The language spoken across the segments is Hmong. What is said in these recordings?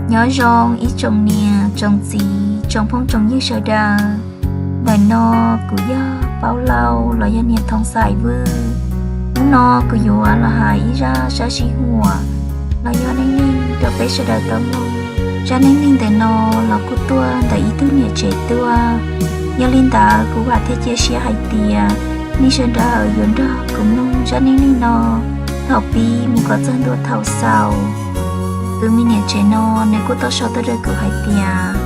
Nyob zoo ib tsoom niam tsoom txiv tsoom phooj tsoom ywg sawv daws. Ntawm no kuv yog Paub Lauj los yog niam Thoob Xais Vwj. Hnub no kuv yuav los hais ib zaj sab sij huam los yog neej neeg rau peb sawv daws tau mloog. Zaj neej neeg ntawm no los kuj tuaj ntawm ib tug niam tsev tuaj. Yog li ntawd kuv vam thiab cia siab hais tias nej sawv daws yuav nrog kuv mloog zaj neej neeg no thaum pib mus kom txog ntua thaum xaus. Tus me niam tsev no nws kuj tau sau tuaj rau kuv hais tias,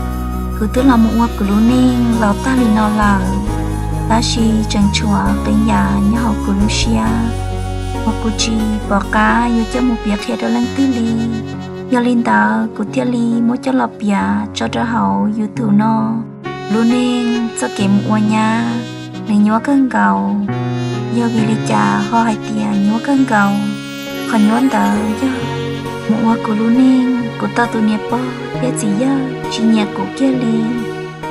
kuv twb los mus ua kuv lub neej los tag li no lawm, tab sis tseem tshuav qee yam nyob hauv kuv lub siab uas kuv tsis pom qab yuav coj mus piav qhia rau leej twg li. Yog li ntawd kuv thiaj li muab coj los piav tso rau hauv YouTube no. Lub neej txoj kev mus ua nyab, nws nyuaj kawg nkaus. Yog vim li cas ho hais tias nyuaj kawg nkaus? Qhov nyuaj ntawd yog mus ua kuv lub neej, kuv tau tus niam pog thiab txiv yawg tsis nyiam kuv kiag li.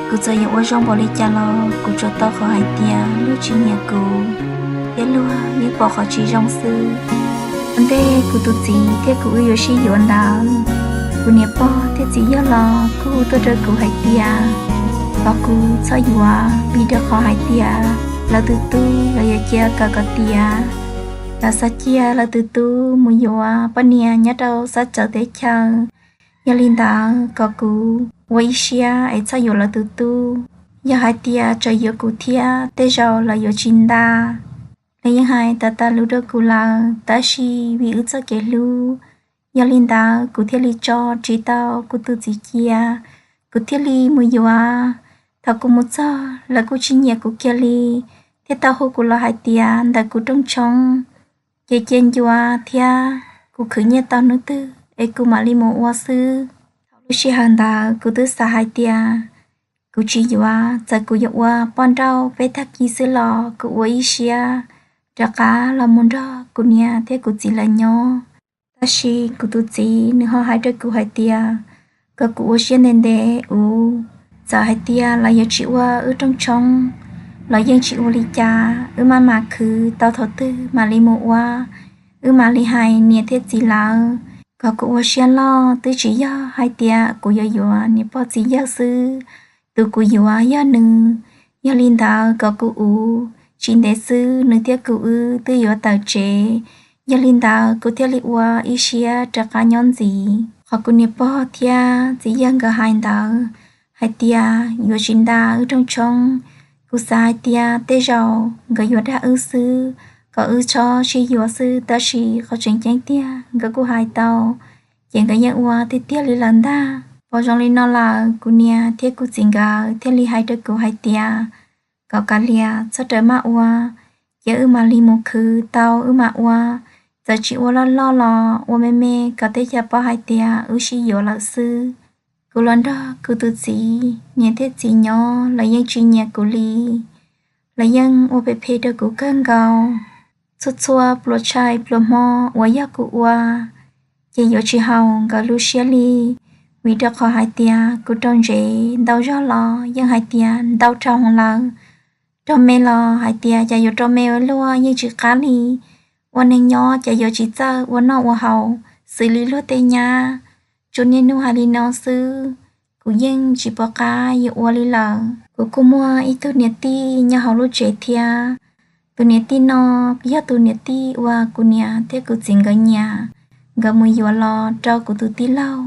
Kuv txawm yuav ua zoo npaum li cas los kuv tsuas tau qhov hais tias luag tsis nyiam kuv, thiab luag yeej pom qhov tsis zoo xwb. Ua ntej kuv tus txiv thiab kuv wb yuav sib yuav ntawd, kuv niam pog thiab txiv yawg los kuj hu tuaj rau kuv hais tias kom kuv txhob yuav, vim rau qhov hais tias lawv tus tub los yuav cia kom kom tiav, lawv xav cia lawv tus tub mus yuav poj niam nyob rau sab txawv teb chaws. Yog li ntawd kom kuv ua ib siab es txhob yuav lawv tus tub. Yog hais tias tseem yuav kuv thiab tej zaum lawv yuav tsis nta. Lawv yeej hais tas tas lus rau kuv lawm, tab sis vim wb txoj kev hlub, yog li ntawd kuv thiaj li tso tsis tau kuv tus txiv cia, kuv thiaj li mus yuav. Thaum kuv mus txog lawv kuj tsis nyiam kuv kiag li, thiab tau hu kuv los hais tias ntawm kuv rooj tshoob ces cia ncua thiab kuv khwv nyiaj tau hnub twg es kuv mam li mus ua xwb. Thaum lub sij hawm ntawd kuv twb xav hais tias kuv tsis yuav, txawm kuv yuav ua poj nrauj peb tag kis xwb los kuv ua ib siab rov qab los mus nrog kuv niam thiab kuv txiv lawv nyob. Tab sis kuv tus txiv nws ho hais rau kuv hais tias kom kuv ua siab ntev ntev uv, txawm hais tias lawv yuav tsis ua wb rooj tshoob los yeej tsis ua li cas, wb mam mam khwv tau thaum twg mam li mus ua, wb mam li hais niam thiab txiv lawv. Kom kuv ua siab loj, twb tsis yog hais tias kuv yuav yuav niam pog txiv yawg xwb, tus kuv yuav yog nws. Yog li ntawd kom kuv uv, tsis ntev xwb nws thiab kuv wb twb yuav tawm tsev. Yog li ntawd kuv thiaj li ua ib siab rov qab nyob ntxiv. Qhov kuv niam pog thiab txiv yawg nkawd hais ntawd, hais tias yuav tsis nta wb rooj tshoob, kuv xav hais tias tej zaum nkawd yuav dag wb xwb, kom wb txhob sib yuav xwb, tab sis qhov tseem ceeb tiag nkawd kuj hais tau, ces nkawd yeej ua tiag tiag li lawm ntag. Pom zoo li no lawm, kuv niam thiab kuv txiv nkawd thiaj li hais rau kuv hais tias kom kav liam txhob rawm maj ua, cia wb mam li mus khwv tau wb mam ua, txawm tsis ua loj loj los ua me me kom tej cov paub hais tias wb sib yuav lawm xwb. Kuv los nrog kuv tus txiv niam thiab txiv nyob, lawv yeej tsis nyiam kuv li. Lawv yeej ua phem phem rau kuv kawg nkaus. Txhua txhua pluas tshais pluas hmo uas yog kuv ua, ces yuav tsis haum nkawd lub siab li, vim rau qhov hais tias kuv rau ntsev ntau zog los yeej hais tias ntau rau lawm. Rau me los hais tias cas yuav rau me ua luaj, yeej tsis qab li. Ua neeg nyob cas yuav tsis txawj ua noj ua haus xws li luag tej nyab. Tsuas niaj hnub hais li no xwb, kuv yeej tsis pom qab yuav ua li lawm. Kuv kuj muaj ib tug niam tij nyob hauv lub tsev thiab. Tus niam tij no yog tus niam tij uas kuv niam thiab kuv txiv nkawd nyiam, nkawd mus yuav los rau kuv tus tij laug.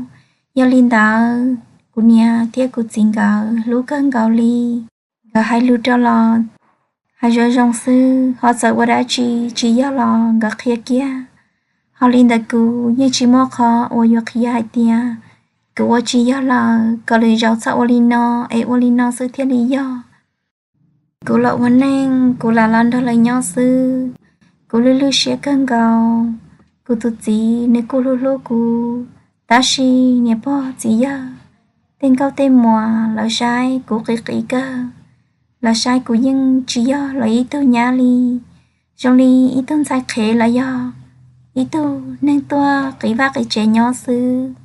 Yog li ntawd, kuv niam thiab kuv txiv nkawd hlub kawg nkaus li. Nkawd hais lus rau los hais zoo zoo xwb, ho txawm ua dab tsi tsis yog los nkawd qhia kiag. Ho li ntawd kuv yeej tsis muaj qhov uas yuav qhia hais tias kuv ua tsis yog lawm, kom lwm zaus txhob ua li no, es ua li no xwb thiaj li yog. Kuv los ua neej, kuv lam los nrog lawv nyob xwb, kuv lwj lwj siab kawg nkaus. Kuv tus txiv nws kuj hlub hlub kuv, tab sis niam pog txiv yawg tej nkauj tej muam lawv saib kuv qis qis kawg, lawv saib kuv yeej tsis yog lawv ib tug nyab li, zoo li ib tug ntxhais qhev los yog ib tug neeg tuaj qiv vaj qiv tsev nyob xwb.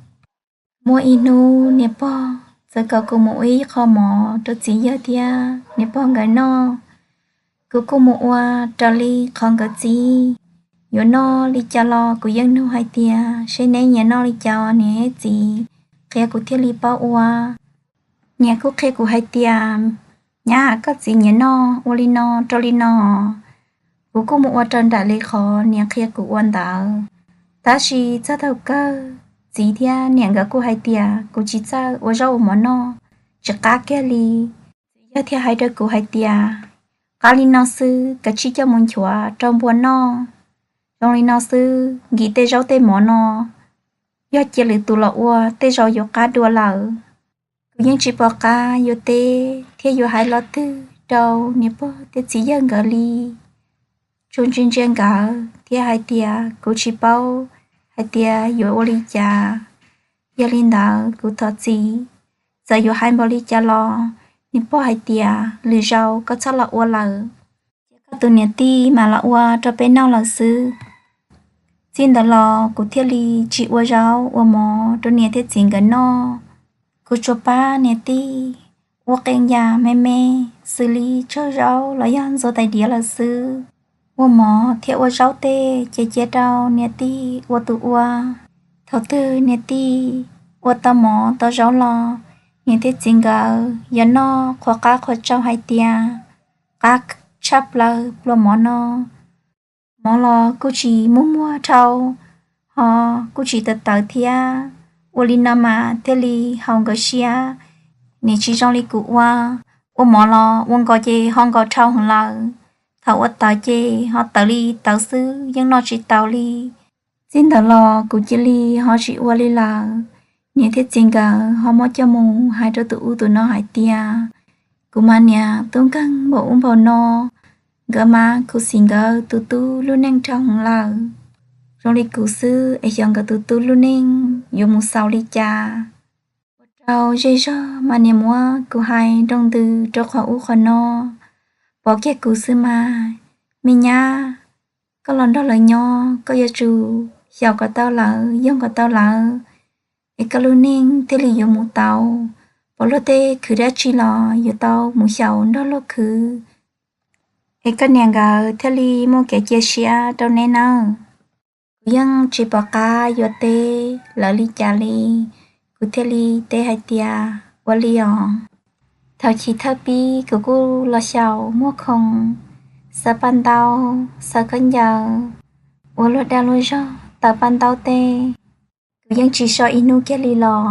Muaj ib hnub niam pog txawm kom kuv mus ua ib qho mov rau txiv yawg thiab niam pog nkawd noj. Kuv kuj mus ua raws li qhov nkawd txib. Yuav noj li cas los kuv yeej nug hais tias, seb neb nyiam noj li cas niam txiv, qhia kuv thiaj li paub ua. Niam kuj qhia kuv hais tias, nyab, koj txiv nyiam noj ua li no rau li no. Kuv kuj mus ua raws nraim li qhov niam qhia kuv ua ntawd. Tab sis txog thaum kawg, txiv thiab niam nkawd kuj hais tias kuv tsis txawj ua zaub ua mov noj, tsis qab kiag li. Txiv yawg thiaj hais rau kuv hais tias, qab li no xwb, kav tsij coj mus nchuav rau npua noj. Zoo li no xwb, nkim tej zaub tej mov no, yog cia lwm tus los ua, tej zaum yuav qab dua lawm. Kuv yeej tsis pom qab yuav teb thiab yuav hais lo twg rau niam pog thiab txiv yawg nkawd li. Tsuas ntsia ntsia nkawd thiab hais tias kuv tsis paub hais tias yuav ua li cas. Yog li ntawd kuv thov txim, txawm yuav hais npaum li cas los niam pog hais tias lwm zaus koj txhob los ua lawm, ces koj tus niam tij mam los ua rau peb noj lawm xwb. Txij ntawd los kuv thiaj li tsis ua zaub ua mov rau niam thiab txiv nkawd noj. Kuv tsuas pab niam tij ua qee yam me me, xws li tsau zaub los yog ntxuav tais diav lawm xwb. Ua mov thiab ua zaub tej ces cia rau niam tij ua tus ua. Thaum twg niam tij ua tau mov tau zaub los, niam thiab txiv nkawd yuav noj qhuas qab qhuas tsau hais tias qab tshaj plaws pluas mov no. Mov los kuj tsis muaj muag dhau, ho kuj tsis tawv tawv thiab. Ua li no mas thiaj li haum nkawd siab, nim tsis zoo li kuv ua. Ua mov los ua nkaus ces ho nkaus dhau heev lawm, thaum ua tawv ces ho tawv li tawv xwb, yeej noj tsis tau li. Txij ntawd los kuv cia li ho tsis ua li lawm. Niam thiab txiv nkawd ho muab coj mus hais rau tus ub tus no hais tias kuv mas niam tub nkeeg npaum ub npaum no, nkawd mas khuv xim nkawd tus tub lub neej dhau heev lawm. Zoo li kuv xwb es xyov nkawd tus tub lub neej yuav mus xaus li cas. Ua rau zej zog mas niam muab kuv hais nroo ntws rau qhov ub qhov no. Pom kiag kuv xwb mas, me nyab, koj los nrog lawv nyob koj yuav tsum xyaum kom tau lawv, yoog kom tau lawv, es koj lub neej thiaj li yuav mus tau. Pom luag tej khwv dab tsi los yuav tau mus xyaum nrog luag khwv, es koj niam nkawd thiaj li muaj kev cia siab rau neb nawb. Kuv yeej tsis pom qab yuav teb lawv li cas li, kuv thiaj li teb hais tias ua li os. Thaum chiv thawj pib kuv kuj los xyaum muag khoom, xaws paj ntaub, xaws khaub ncaws, ua luag dag luag zog, taws paj ntaub tej. Kuv yeej tsis so ib hnub kiag li los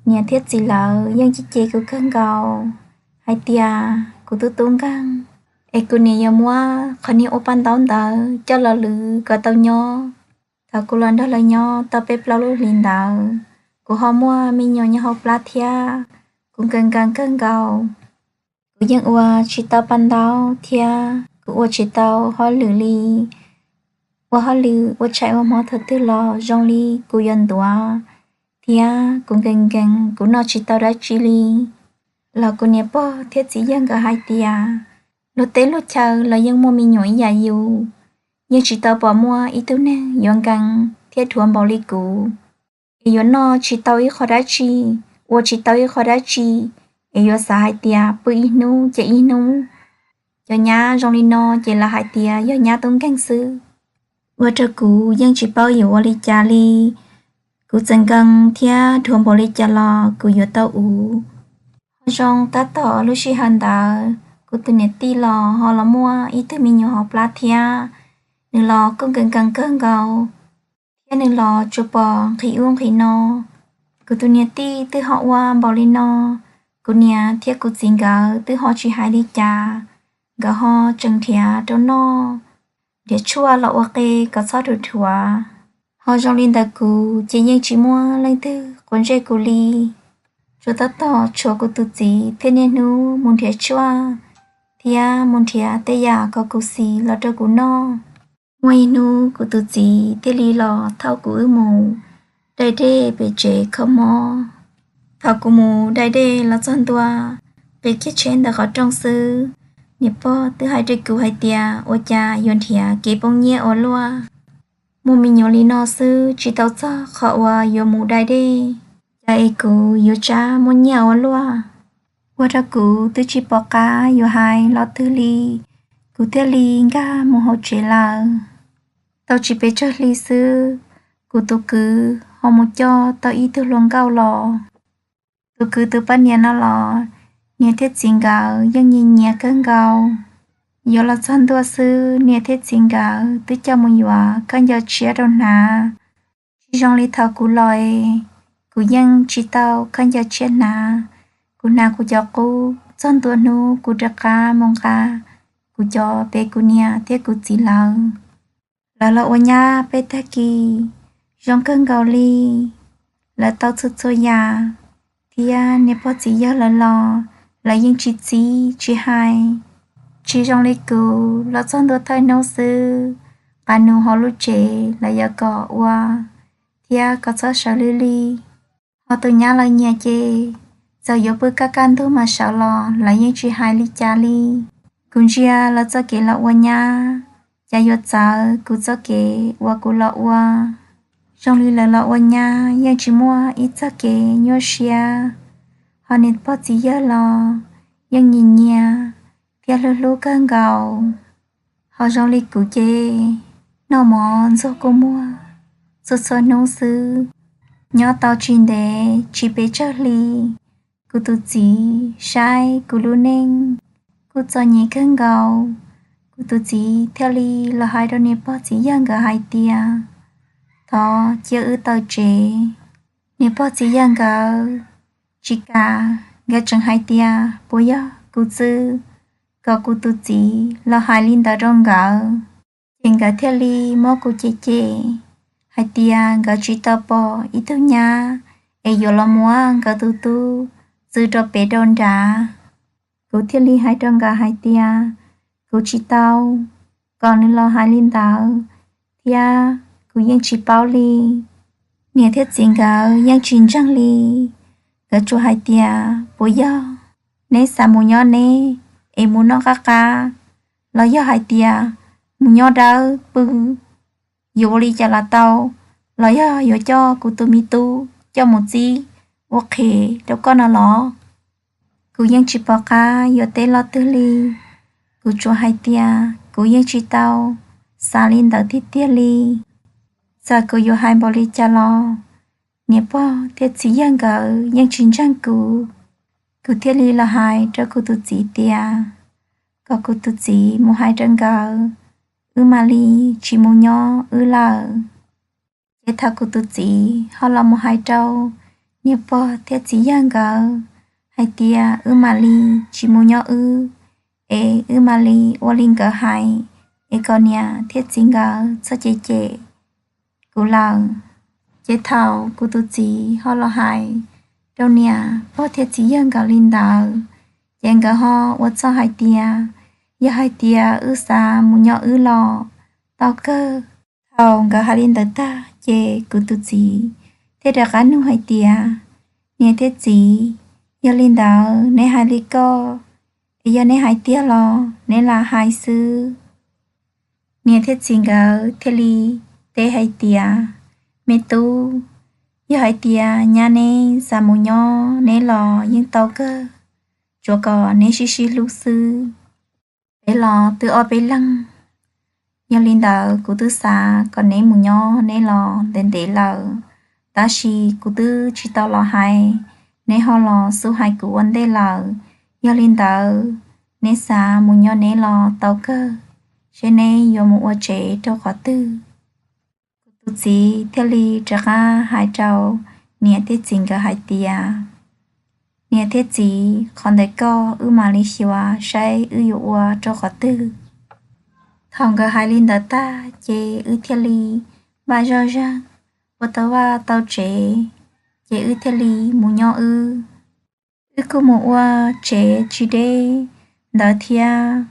niam thiab txiv lawv yeej cem cem kuv kawg nkaus hais tias kuv tub tub nkeeg, es kuv niam yuav muab qhov niag ua paj ntaub ntawd coj los lwv kom tau nyob. Thaum kuv los nrog lawv nyob tau peb plaub lub hlis ntawd, kuv ho muaj me nyuam nyob hauv plab thiab, kuv nkees nkees kawg nkaus. Kuv yeej ua tsis tau paj ntaub thiab kuv ua tsis tau hauj lwm li. Ua hauj lwm ua tshais ua hmo thaum twg los zoo li kuv yuav ntuav, thiab kuv nkees nkees kuv noj tsis tau dab tsi li. Los kuv niam pog thiab txiv yawg nkawd hais tias luag teb luag chaw los yeej muaj me nyuam ib yam yus, yeej tsis tau pom muaj ib tug neeg yuav nkees thiab dhuav npaum li kuv, es yuav noj tsis tau ib qho dab tsi, ua tsis tau ib qho dab tsi, es yuav xav hais tias pw ib hnub ces ib hnub. Cov nyab zoo li no ces lawv hais tias yog nyab tub nkeeg xwb. Ua rau kuv yeej tsis paub yuav ua li cas li. Kuv txawm nkees thiab dhuav npaum li cas los kuv yuav tau uv. Ho zoo tab tom lub sij hawm ntawd kuv tus niam tij los ho los muaj ib tug me nyuam hauv plab thiab. Nws los kuj nkees nkees kawg nkaus, thiab nws los tsuas pom nqhis ub nqhis no. Kuv tus niam tij twb ho ua npaum li no, kuv niam thiab kuv txiv nkawd twb ho tsis hais li cas, nkawd ho tseem nrhiav rau noj, nrhiav tshuaj los ua qe kom txhob dhuav dhuav. Ho zoo li ntawd kuv ces yeej tsis muaj leej twg quav ntsej kuv li. Tsuas tab tom tshuav kuv tus txiv thiaj niaj hnub mus nrhiav tshuaj thiab mus nrhiav tej yam kom khuv xim los rau kuv noj. Muaj ib hnub kuv tus txiv thiaj li los thauj kuv wb mus dai dej pem tsev kho mob. Thaum kuv mus dai dej los txog ntua, qi kiag tsheb ntawm qhov rooj xwb, niam pog twb hais rau kuv hais tias ua cas yuav nrhiav kev poob nyiaj ua luaj. Muaj me nyuam li no xwb tsis tau txog qhov uas yuav mus dai dej, cas es kuv yuav tsab muaj nyiaj ua luaj. Ua rau kuv twb tsis pom qab yuav hais lo twg li, kuv thiaj li nkag mus hauv tsev lawm. Tau tsis pes tsawg hli xwb, kuv tus kwv ho mus coj tau ib tug hluas nkauj los. Tus kwv tus poj niam no los niam thiab txiv nkawd yeej nyias nyias kawg nkaus. Yuav los txog ntua xwb niam thiab txiv nkawd twb coj mus yuav khaub ncaws tshiab rau hnav. Tsis zoo li thaum kuv los, kuv yeej tsis tau khaub ncaws tshiab hnav. Kuv hnav kuv cov qub, txog ntua hnub kuv rov qab mus nqa kuv cov pem kuv niam thiab kuv txiv lawv. Lawv los ua nyab peb tag kis zoo kawg nkaus li. Lawv tau txhua txhua yam, thiab niam pog txiv yawg lawv los lawv yeej tsis txib tsis hais. Tsis zoo li kuv, los txog ntua thawj hnub xwb, qab nus hauv lub tsev lawv yuav kom ua thiab kom txhob sawv lig lig. Ho tus nyab lawv nyiam ces txawm yuav pw kaj kaj ntug mas sawv los lawv yeej tsis hais li cas li. Kuv ntsia lawv txoj kev los ua nyab, cas yuav txawv kuv txoj kev uas kuv los ua. Zoo li lawv los ua nyab yeej tsis muaj ib txoj kev nyuaj siab, ho niam pog txiv yawg los yeej nyiam nyiam thiab hlub hlub kawg nkaus. Ho zoo li kuv ces noj mov ntxuag kua muag txhua txhua hnub xwb. Nyob tau tsis ntev tsis pes tsawg hli, kuv tus txiv saib kuv lub neej kuj txom nyem kawg nkaus. Kuv tus txiv thiaj li los hais rau niam pog txiv yawg nkawd hais tias thov cia wb tawm tsev. Niam pog txiv yawg nkawd tsis kam, nkawd tseem hais tias puas yog kuv txwj kom kuv tus txiv los hais li ntawd rau nkawd. Ces nkawd thiaj li muab kuv cem cem hais tias nkawd tsis tau pom ib tug nyab es yuav los muab nkawd tus tub txwv rau pem rau nrad. Kuv thiaj li hais rau nkawd hais tias kuv tsis tau kom nws los hais li ntawd, thiab kuv yeej tsis paub li. Niam thiab txiv nkawd yeej tsis ntseeg li. Nkawd tsuas hais tias puas yog neb xav mus nyob neb es mus noj qab qab, los yog hais tias mus nyob dawb pw, yuav ua li cas los tau, los yog yuav coj kuv tus me tub coj mus txib ua qhev rau koj no los? Kuv yeej tsis pom qab yuav teb lo twg li. Kuv tsuas hais tias kuv yeej tsis tau xav li ntawd tiag tiag li. Txawm kuv yuav hais npaum li cas los niam pog thiab txiv yawg nkawd yeej tsis ntseeg kuv. Kuv thiaj li los hais rau kuv tus txiv tias kom kuv tus txiv mus hais rau nkawd, wb mam li tsis mus nyob wb lawm. Ces thaum kuv tus txiv ho los mus hais rau niam pog thiab txiv yawg nkawd hais tias wb mam li tsis mus nyob wb, es wb mam li ua li nkawd hais, es kom niam thiab txiv nkawd txhob cem cem kuv lawm. Ces thaum kuv tus txiv ho los hais rau niam pog thiab txiv yawg nkawd li ntawd, ces nkawd ho ua txuj hais tias yog hais tias wb xav mus nyob wb los tau kawg. Thaum nkawd hais li ntawd tag ces kuv tus txiv thiaj rov qab nug hais tias, niam thiab txiv, yog li ntawd neb hais li koj, es yog neb hais tiag los neb lam hais xwb? Niam thiab txiv nkawd thiaj li teb hais tias, me tub, yog hais tias nyab neb xav mus nyob neb los yeej tau kawg, tsuav kom neb sib sib hlub xwb. Peb los twb ob peb leeg, yog li ntawd kuv twb xav kom neb mus nyob neb los ntev ntev lawm, tab sis kuv twb tsis tau los hais, neb ho los xub hais kuv ua ntej lawm. Yog li ntawd neb xav mus nyob neb los tau kawg, seb neb yuav mus ua tsev rau qhov twg? Kuv tus txiv thiaj li rov qab hais rau niam thiab txiv nkawd hais tias, niam thiab txiv, qhov ntawd koj wb mam li xyuas saib wb yuav ua rau qhov twg. Thaum nkawd hais li ntawd tag ces wb thiaj li npaj zoj zeeg, ua tau vaj tau tsev, ces wb thiaj li mus nyob wb. Wb kuj mus ua tsev tsis deb ntawd thiab,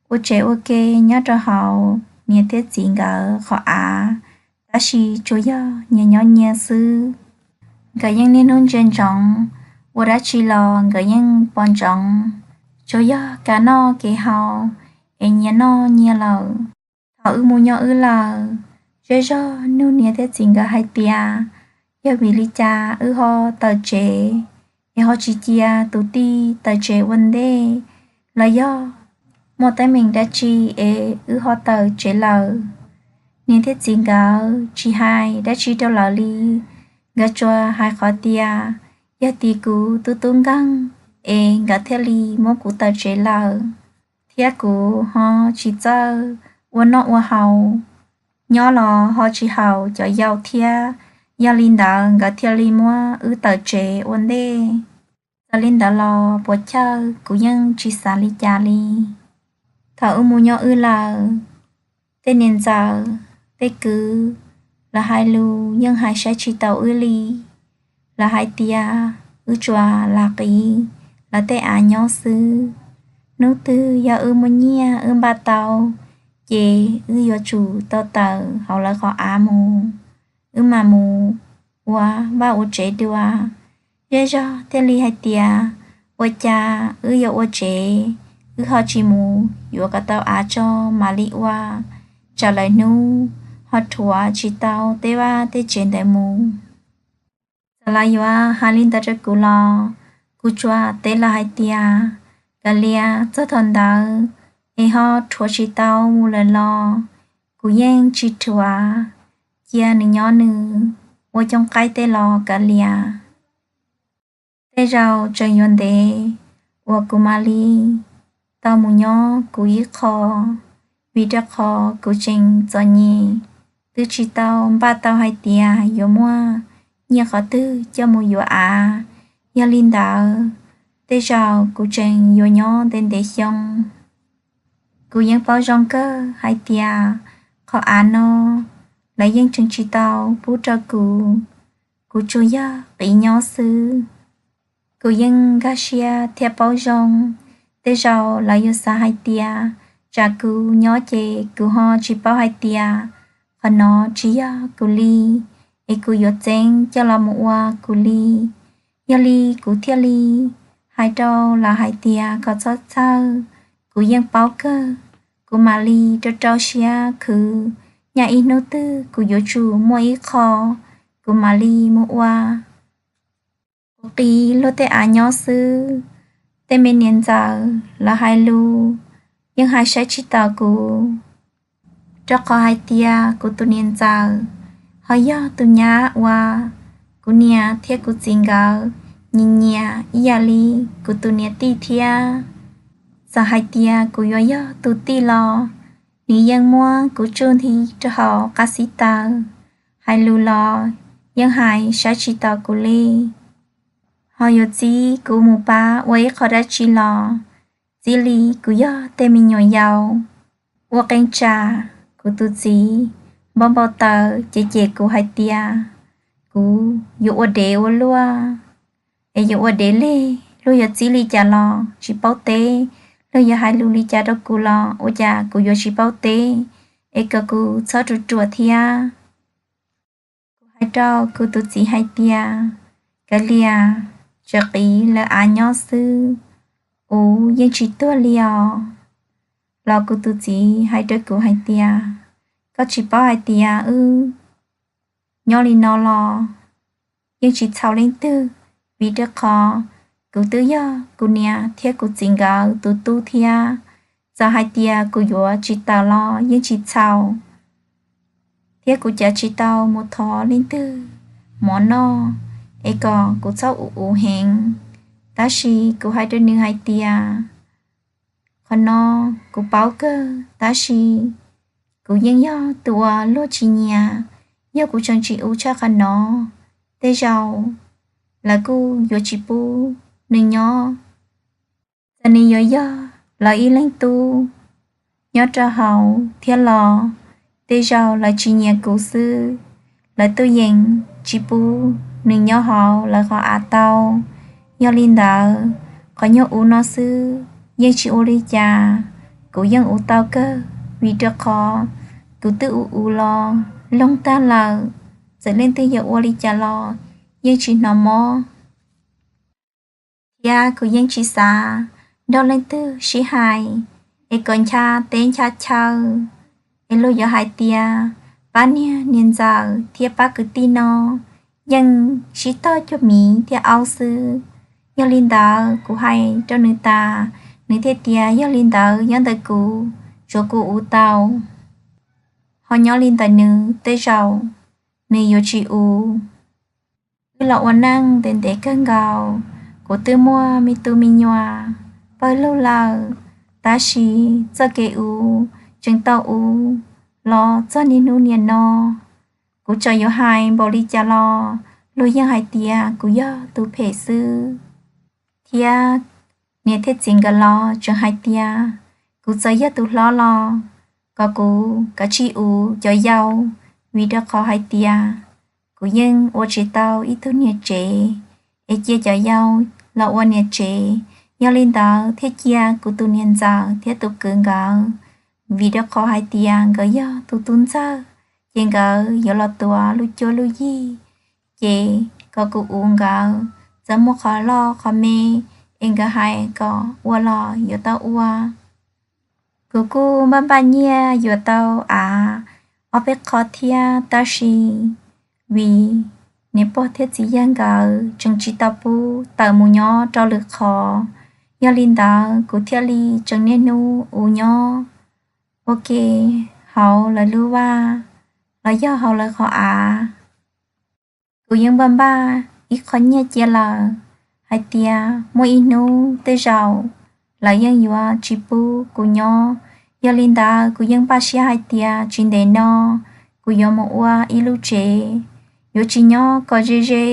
ua tsev ua ke nyob rau hauv niam thiab txiv nkawd qhov av, tab sis tsuas yog nyias nyob nyias xwb. Nkawd yeej niaj hnub ntsia ntsoov, ua dab tsi los nkawd yeej pom ntsoov, tsuas yog kev noj kev haus es nyias noj nyias lawm. Thaum wb mus nyob wb lawm, zej zog nug niam thiab txiv nkawd hais tias, yog vim li cas wb ho tawm tsev, es ho tsis cia tus tij tawm tsev ua ntej, los yog muaj teeb meem dab tsi es wb ho tawm tsev lawm? Niam thiab txiv nkawd tsis hais dab tsi rau lawv li, Nkawd tsuas hais qhov tias yog tim kuv tus tub nkeeg es nkawd thiaj li muab kuv tawm tsev lawm, thiab kuv ho tsis txawj ua noj ua haus, nyob los ho tsis haum cov yau thiab. Yog li ntawd nkawd thiaj li muab wb tawm tsev ua ntej. Txawm li ntawd los puas chawj kuv yeej tsis xav li cas li. Thaum wb mus nyob wb lawm, tej niam ntxawm tej kwv, lawv hais lus yeej hais saib tsis taus wb li. Lawv hais tias wb tsuas lam qiv lawv tej av nyob xwb. Hnub twg yog wb muaj nyiaj wb npaj tau, ces wb yuav tsum tau tawm hauv lawv qhov av mus, wb mam mus ua vaj ua tsev dua. Zej zog thiaj li hais tias ua cas wb yuav ua tsev, wb ho tsis mus yuav kom tau av tso mam li ua, tsam lawm hnub ho rhuav tsis tau tej vaj tej tsev ntawd mus. Txawm lawv yuav hais li ntawd rau kuv los kuv tsuas teb lawv hais tias, kav liam, txog thaum ntawd es ho rhuav tsis tau mus lawm los kuv yeej tsis rhuav, cia nws nyob nws ua cooj qaib tej los kav liam. Tej zaum tseem yuav ntev uas kuv mam li tau mus nyob kuv ib qho, vim rau qhov kuv tseem txom nyem, twb tsis tau npaj tau hais tias yuav muaj nyiaj qhov twg coj mus yuav av. Yog li ntawd, tej zaum kuv tseem yuav nyob ntev ntev xyoo. Kuv yeej paub zoo kawg hais tias qhov av no lawv yeej tseem tsis tau pub rau kuv, kuv tsuas yog qiv nyob xwb. Kuv yeej nkag siab thiab paub zoo, tej zaum lawv yuav xav hais tias tsam kuv nyob ces kuv ho tsis paub hais tias qhov no tsis yog kuv li, es kuv yuav txeeb coj los mus ua kuv li. Yog li kuv thiaj li hais rau lawv hais tias kom txhob txhawj, kuv yeej paub kawg, kuv mam li rau rau siab khwv, nyob ib hnub twg kuv yuav tsum muaj ib qho, kuv mam li mus ua. Kuv qiv luag tej av nyob xwb, tej me niam ntxawm lawv hais lus yeej hais saib tsis taus kuv, rau qhov hais tias kuv tus niam ntxawm ho yog tus nyab uas kuv niam thiab kuv txiv nkawd nyiam nyiam ib yam li kuv tus niam tij thiab. Txawm hais tias kuv yuav yog tus tij los nws yeej muab kuv tsuj nthi rau hauv qab xib taws, hais lus los yeej hais saib tsis taus kuv li. Ho yuav txib kuv mus pab ua ib qho dab tsi los txij li kuv yog tej me nyuam yaus. Ua qee tsam kuv tus txiv npau npau taws cem cem kuv hais tias kuv yuav ua dev ua luaj, es yuav ua dev leg, luag yuav txib li cas los tsis paub teb, luag yuav hais lus li cas rau kuv los ua cas kuv yuav tsis paub teb, es kom kuv txhob ruam ruam thiab. Kuv hais rau kuv tus txiv hais tias, kav liam, tseem qiv lawv av nyob xwb, kuv yeej tsis tuag li os. Los kuv tus txiv hais rau kuv hais tias, koj tsis paub hais tias wb nyob li no los yeej tsis txhaum leej twg, vim rau qhov kuv twb yog kuv niam thiab kuv txiv nkawd tus tub thiab. Txawm hais tias kuv yuav tsis tawm los yeej tsis txhaum, thiab kuv cav tsis tau mus thov leej twg mov noj, es kom kuv txhob ua ua heev. Tab sis kuv hais rau nws hais tias, qhov no kuv paub kawg, tab sis kuv yeej yog tus uas luag tsis nyiam. Yog kuv tseem tsis ua tshaj qhov no, tej zaum lawv kuj yuav tsis pub nws nyob. Txawm nws yuav yog lawv ib leeg tub nyob rau hauv thiab los, tej zaum lawv tsis nyiam kuv xwb, lawv tuaj yeem tsis pub nws nyob hauv lawv qhov av tau. Yog li ntawd, qhov nyuag ua no xwb yeej tsis ua li cas, kuv yeej ua tau kawg, vim rau qhov kuv twb ua ua los loog tag lawm. Txawm leej twg yuav ua li cas los yeej tsis hnov mob, thiab kuv yeej tsis xav nrog leej twg sib hais, es kom ncha teb ncha chaw, es luag yuav hais tias pab niag niam ntxawm thiab pab kwv tij no yeej sib tog cuag miv thiab aub xwb. Yog li ntawd kuv hais rau nws tas, nws thiaj tias yog li ntawd nyob ntawm kuv, tsuav kuv ua tau. Ho nyob li ntawm nws tej zaum nws yuav tsis ua. Twb los ua neej ntev ntev kawg nkaus, kuv twb muaj me tus me nyuam pawg lug lawm, tab sis txoj kev uv tseem tau uv los txog niaj hnub niam no. Kuv txawm yuav hais npaum li cas los luag yeej hais tias kuv yog tus phem xwb, thiab niam thiab txiv nkawd los tseem hais tias kuv txawm yog tus hlob los kom kuv kav tsij uv cov yau, vim rau qhov hais tias kuv yeej ua tsis tau ib tug niam tsev, es cia cov yau los ua niam tsev. Yog li ntawd thiaj cia kuv tus niam ntxawm thiab tus kwv nkawd, vim rau qhov hais tias nkawd yog tus tub ntxawg, ces nkawd yuav los tuav lub cuab lub yig, ces kom kuv uv nkawd, txawm muaj qhov loj qhov me es nkawd hais kom ua los yuav tau ua. Kuv kuj npaj npaj nyiaj yuav tau av ob peb qho thiab, tab sis vim niam pog thiab txiv yawg nkawd tseem tsis tau pub tawm mus nyob rau lwm qhov, yog li ntawd kuv thiaj li tseem niaj hnub uv nyob ua ke hauv lawv lub vaj los yog hauv lawv qhov av. Kuv yeej npaj npaj ib qho nyiaj cia lawm hais tias muaj ib hnub tej zaum lawv yeej yuav tsis pub kuv nyob. Yog li ntawd kuv yeej npaj siab hais tias tsis ntev no kuv yuav mus ua ib lub tsev, yuav tsis nyob kom ze ze,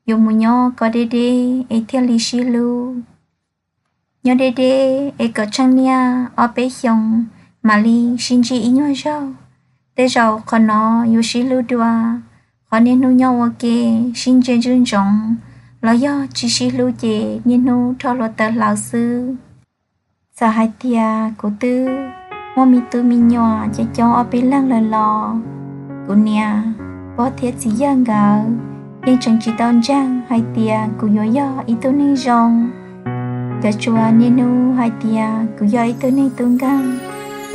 yuav mus nyob kom deb deb es thiaj li sib hlub. Nyob deb deb es kom tsheej niaj ob peb xyoos mam li sib ntsib ib nyuag zaug. Tej zaum qhov no yuav sib hlub dua, qhov niaj hnub nyob ua ke sib ntsia ntsoov ntsoov, los yog tsis sib hlub ces niaj hnub rho hluav taws hlaws xwb. Txawm hais tias kuv twb muaj me tub me nyuam coob coob ob peb leeg lawm los kuv niam pog thiab txiv yawg nkawd yeej tseem tsis tau ntseeg hais tias kuv yuav yog ib tug neeg zoo. Nkawd tsuas niaj hnub hais tias kuv yog ib tug neeg tub nkeeg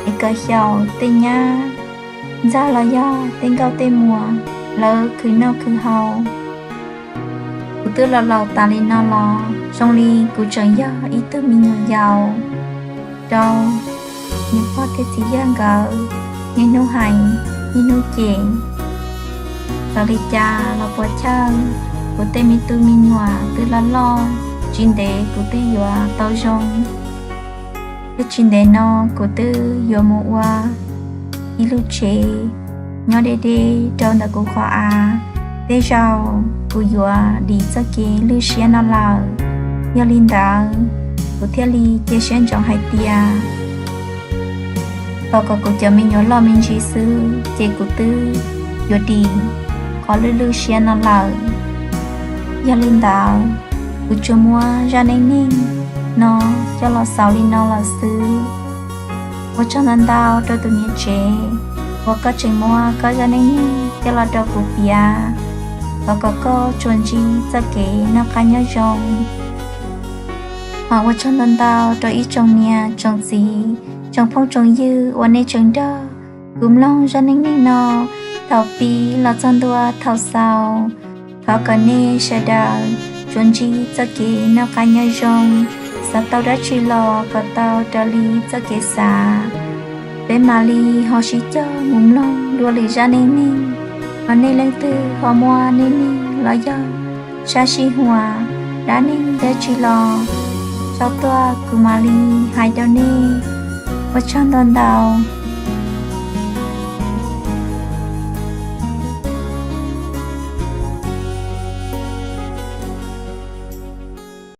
es kom xyaum tej nyab ntxawg los yog tej nkauj tej muam lawv khwv noj khwv haus. Kuv twb los laus tas li no los zoo li kuv tseem yog ib tug me nyuam yaus rau niam pog thiab txiv yawg nkawd niaj hnub hais niaj hnub cem. Txawm li cas los puas chawj, kuv tej me tub me nyuam twb loj loj, tsis ntev kuv twb yuav tau zoo. Thiab tsis ntev no kuv twb yuav mus ua ib lub tsev nyob deb deb rau ntawm kuv qhov av. Tej zaum kuv yuav dim txoj kev lwj siab no lawm. Yog li ntawd, kuv thiaj li cia siab ntsoov hais tias thov kom kuv cov me nyuam loj me ntsis xwb ces kuv twb yuav dim qhov lwj lwj siab no lawm. Yog li ntawd, kuv tsuas muab zaj neej neeg no coj los xaus li no lawm xwb. Ua tsaug ntau ntau rau tus niam tsev uas koj tseem muab koj zaj neej neeg coj los rau kuv piav. Thov kom koj tsuas ntsib txoj kev noj qab nyob zoo. Ho ua tsaug ntau ntau rau ib tsoom niam tsoom txiv, tsoom phooj tsoom ywg uas nej tseem nrog kuv mloog zaj neej neeg no thaum pib los txog ntua thaum xaus. Thov kom nej sawv daws tsuas ntsib txoj kev noj qab nyob zoo, xav tau dab tsi los kom tau raws li txoj kev xav. Peb mam li ho sib cog mus mloog dua lwm zaj neej neeg. Ho nej leej twg ho muaj neej neeg los yog sab sij huam dab neeg dab tsi los sau tuaj kuv mam li hais rau nej. Ua tsaug ntau ntau.